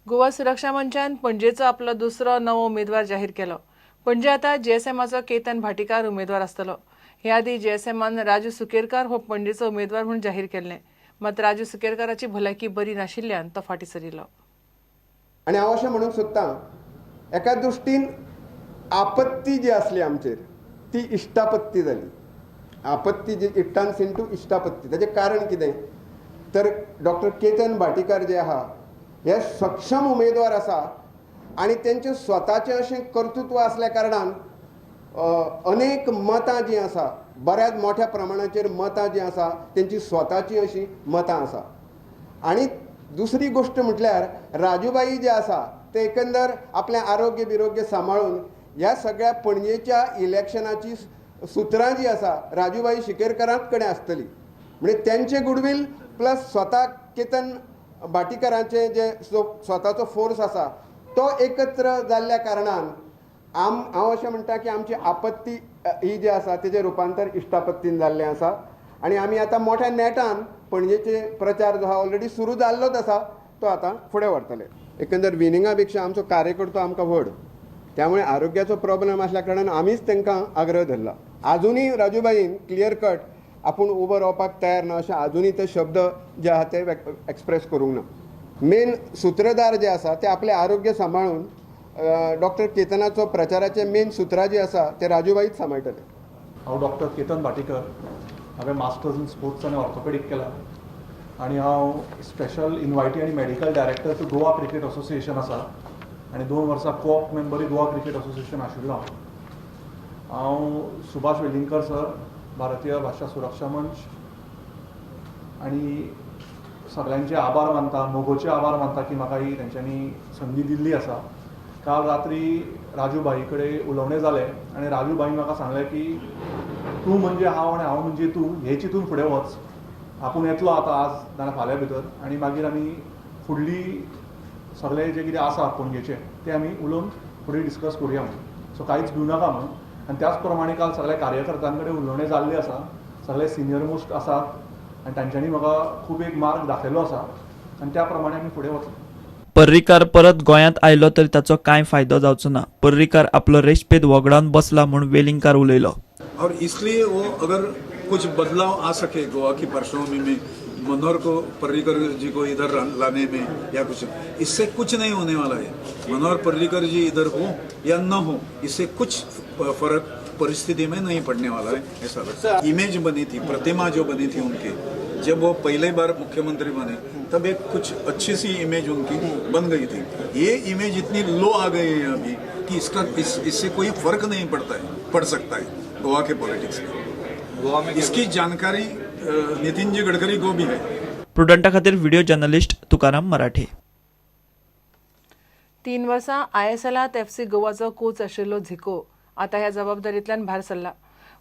गोवा सुरक्षा मंचान पणजेचो आपलो दुसरो नवो उमेदवार जाहीर केलो. पणजे आतां जीएसएमाचो केतन भाटीकार उमेदवार आसतलो. हे आदीं जीएसएमान राजू सुकेरकार हो पणजेचो उमेदवार म्हूण जाहीर केल्लें. मात राजू सुकेरकाराची भलायकी बरी नाशिल्ल्यान तो फाटीं सरिल्लो. आनी हांव अशें म्हणूंक सोदतां, एका दृश्टीन आपत्ती जी आसली आमचेर ती इश्टापत्ती जाली. आपत्ती जी it turns into इश्टापत्ती. ताचें कारण कितें तर डॉक्टर केतन भाटीकार जे आहा हे सक्षम उमेदवार आसा आनी तेंचें स्वताचें अशें कर्तृत्व आसल्या कारणान अनेक मतां जीं आसा, बऱ्याच मोठ्या प्रमाणाचेर मतां जीं आसा तेंची स्वताची अशीं मतां आसा. आनी दुसरी गोश्ट म्हटल्यार राजूबाई जे आसा ते एकंदर आपलें आरोग्य बिरोग्य सांबाळून ह्या सगळ्या पणजेच्या इलेक्शनाची सुत्रां जी आसा राजूबाई शिकेरकारांच कडेन आसतली. म्हणजे तेंचे गुडवील प्लस स्वता केतन भाटीकारांचे जे स्वताचो फोर्स आसा तो एकत्र जाल्ल्या कारणान हांव अशें म्हणटा की आमची आपत्ती ही जी आसा तेजें रुपांतर इश्टापत्तीन जाल्लें आसा. आनी आमी आतां मोठ्या नेटान पणजेचे प्रचार जो आहा ऑलरेडी सुरू जाल्लोच आसा तो आतां फुडें व्हरतले. एकंदर विनिंगा पेक्षा आमचो कार्यकर्तो आमकां व्हड, त्यामुळे आरोग्याचो प्रॉब्लम आसल्या कारणान आमीच तांकां आग्रह धरला. आजुनूय राजूबाईन क्लियर कट आपूण उबो रावपाक तयार ना अशें आजुनूय ते शब्द जे आहा ते एक्सप्रेस करूंक ना. मेन सुत्रधार जे आसा ते आपलें आरोग्य सांबाळून डॉक्टर केतनाचो प्रचाराचे मेन सुत्रां जी आसा ते राजूबाईच सांबाळटले. हांव डॉक्टर केतन भाटीकर, हांवें मास्टर्स इन स्पोर्ट्स आनी ऑर्थोपेडीक केला आनी हांव स्पेशल इनवायटी आनी medical director to Goa cricket association आसा आनी 2 वर्सां कोऑप मेंबरूय गोवा क्रिकेट असोसिएशन आशिल्लो. हांव सुभाष वेलिंगकर सर, भारतीय भाशा सुरक्षा मंच आनी सगल्यांचे आभार मानता, मोगोचे आभार मानता की म्हाका ही तेंच्यांनी संदी दिल्ली आसा. काल रात्री राजू भाई कडेन उलोवणें जालें आनी राजू भाईन म्हाका सांगलें की तूं म्हणजे हांव आनी हांव म्हणजे तूं हे चिंतून फुडें वच, आपूण येतलो आतां आज नाजाल्यार फाल्यां भितर आनी मागीर आमी फुडली सगळें जें कितें आसा पणजेचें तें आमी उलोवन फुडें डिस्कस करुया म्हणून. सो कांयच भिवू नाका म्हणून. आनी त्याच प्रमाणे काल सगळ्या कार्यकर्त्यां कडेन उलोवणें जाल्लें आसा, सगळे सिनियर मोस्ट आसात आनी तांच्यांनी म्हाका खूब एक मार्ग दाखयलो आसा आनी त्या प्रमाणे आमी फुडें वतले. पर्रीकार परत गोंयांत आयलो तरी ताचो कांय फायदो जावचो ना. पर्रीकार आपलो रेस्पेद वगडावन बसला म्हूण वेलिंगकार उलयलो. और इसलिए वो अगर कुछ बदलाव आ सके गोवा की पृष्ठभूमि में, मनोहर को पर्रिकर जी को इधर लाने में या कुछ, इससे कुछ नहीं होने वाला है. मनोहर पर्रिकर जी इधर हो या न हो, इससे कुछ फर्क परिस्थिति में नहीं पड़ने वाला है. ऐसा लगता है. इमेज बनी थी, प्रतिमा जो बनी थी उनकी, जब वो पहले बार मुख्यमंत्री बने तब एक कुछ अच्छी सी इमेज उनकी बन गई थी. ये इमेज इतनी लो आ गई है अभी कि इससे कोई फर्क नहीं पड़ता है, पड़ सकता है गोवा के पॉलिटिक्स में. गोवा में इसकी जानकारी नितिन जी गडकरी को भी है. प्रुडंटा खातीर व्हिडिओ जर्नलिस्ट तुकाराम मराठे. 3 वर्सां आयएसएलांत एफसी गोवाचो कोच आशिल्लो झिको आतां ह्या जबाबदारींतल्यान भायर सरला.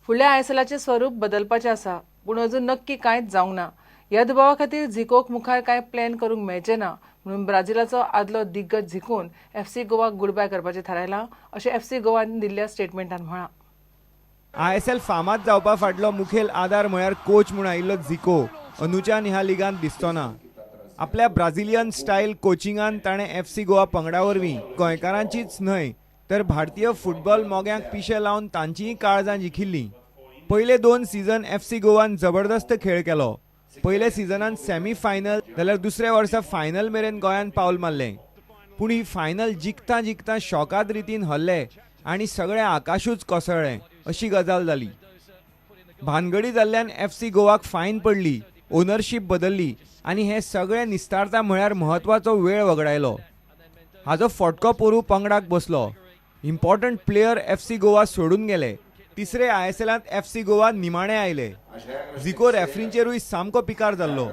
फुडल्या आयएसएलाचें स्वरूप बदलपाचें आसा, पूण अजून नक्की कांयच जावंक ना. ह्या दुबावा खातीर झिकोक मुखार कांय प्लॅन करूंक मेळचें ना म्हणून ब्राझिलाचो आदलो दिग्गज झिकोन एफसी गोवाक गुडबाय करपाचें थारायलां अशें एफसी गोवान दिल्ल्या स्टेटमेंटान म्हळां. आयएसएल फामाद जावपा फाटलो मुखेल आदार म्हळ्यार कोच म्हूण आयिल्लो झिको अनुच्यान ह्या लिगांत दिसचो ना. आपल्या ब्राझिलियन स्टायल कोचिंगान ताणें एफसी गोवा पंगडा वरवीं गोंयकारांचीच न्हय तर भारतीय फुटबॉल मोग्यांक पिशें लावन तांचीय काळजां जिखिल्लीं. पयले 2 सीझन एफसी गोवान जबरदस्त खेळ केलो. पयल्या सिजनान सेमी फायनल जाल्यार दुसऱ्या वर्सा फायनल मेरेन गोंयान पावल मारलें. पूण ही फायनल जिखता जिखता शॉकाद रितीन हरले आनी सगळें आकाशूच कोसळ्ळें अशी गजाल जाली. भानगडी जाल्ल्यान एफसी गोवाक फायन पडली, ओनरशीप बदल्ली आनी हें सगळें निस्तारता म्हळ्यार म्हत्वाचो वेळ वगडायलो. हाजो फटको पोरूं पंगडाक बसलो. इम्पॉर्टंट प्लेयर एफसी गोवा सोडून गेले. तिसरे आयएसएलांत एफसी गोवा निमाणे आयले. झिको रेफ्रींचेरूय सामको पिकार जाल्लो.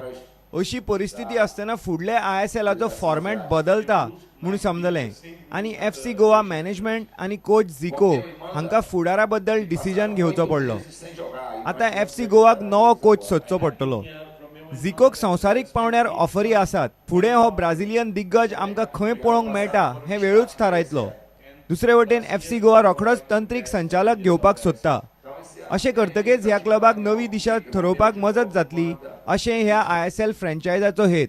अशी परिस्थिती आसतना फुडल्या आयएसएलाचो फॉर्मॅट बदलता म्हूण समजलें आनी एफसी गोवा मॅनेजमेंट आनी कोच झिको हांकां फुडारा बद्दल डिसिजन घेवचो पडलो. आतां एफसी गोवाक नवो कोच सोदचो पडटलो. झिकोक संवसारीक पावंड्यार ऑफरी आसात. फुडें हो ब्राझिलियन दिग्गज आमकां खंय पळोवंक मेळटा हें वेळूच थारायतलो. दुसरे वटेन एफसी गोवा रोखडोच तंत्रीक संचालक घेवपाक सोदता. अशें करतकीच ह्या क्लबाक नवी दिशा थरोवपाक मजत जातली अशें ह्या आयएसएल फ्रँचायजाचो हेत.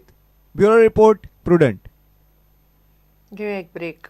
Bureau report, Prudent. घेवया एक ब्रेक.